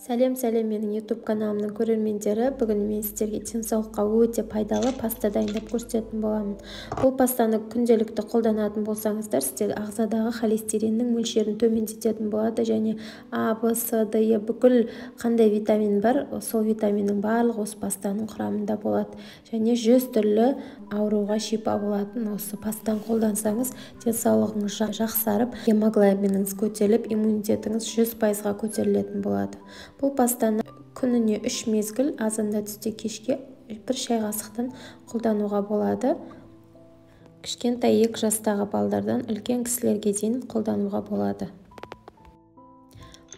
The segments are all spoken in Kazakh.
Сәлем, сәлем менің YouTube каналымның көрермендері. Бүгін мен сіздерге денсаулыққа өте пайдалы паста дайындап көрсететін боламын. Бұл пастаны күнделікті қолданатын болсаңыздар, сіздер ағзадағы холестериннің мөлшерін төмендететін болады және А, Б, С, Д, Е бүкіл қандай витамин бар, сол витаминнің барлығы осы пастаның құрамында болады. Және 100 түрлі ауруға шипа болатын осы пастаны қолдансаңыз, денсаулығыңыз жақсарып, гемоглобиніңіз көтеріліп, иммунитетіңіз 100%-ға көтерілетін болады. Бұл пастаны күніне 3 мезгіл, азанда, түсте, кешке бір шай қасықтан қолдануға болады. Кішкентай 2 жастағы балдардан үлкен кісілерге дейін қолдануға болады.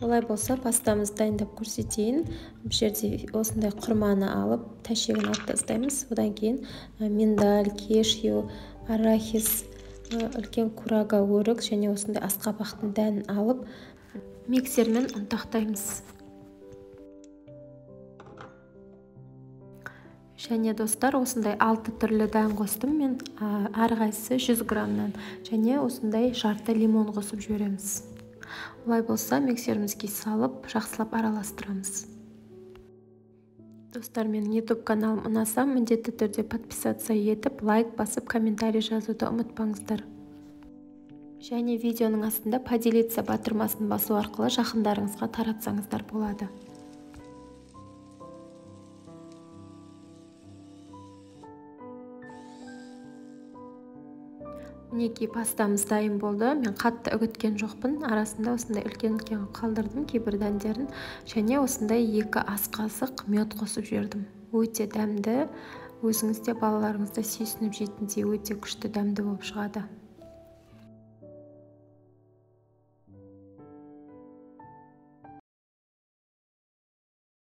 Олай болса, пастамызды дайындап көрсетейін. Бұл жерде осындай құрманы алып, тәшегін алып тастаймыз. Одан кейін миндаль, кешью, арахис, үлкен курага өрік және осындай асқабақтың дәнін алып, миксермен ұнтақтаймыз. Және достар, осындай 6 түрлі дән қостым мен, әрқайсысы 100 граммнан, және осындай жарты лимон қосып жібереміз. Олай болса, миксерімізге салып, жақсылап араластырамыз. Достар, менің YouTube каналым ұнаса, міндетті түрде подписаться етіп, лайк басып, комментарий жазуды ұмытпаңыздар. Және видеоның астында поделиться батырмасын басу арқылы жақындарыңызға таратсаңыздар болады. Мінекей, пастамыз дайын болды. Мен қатты үгіткен жоқпын. Арасында осындай үлкен-үлкен қалдырдым кейбір дәндерін. Және осындай 2 ас қасық мед қосып жібердім. Өте дәмді, өзіңіз де балаларыңыз да сүйсініп жейтіндей өте күшті дәмді болып шығады.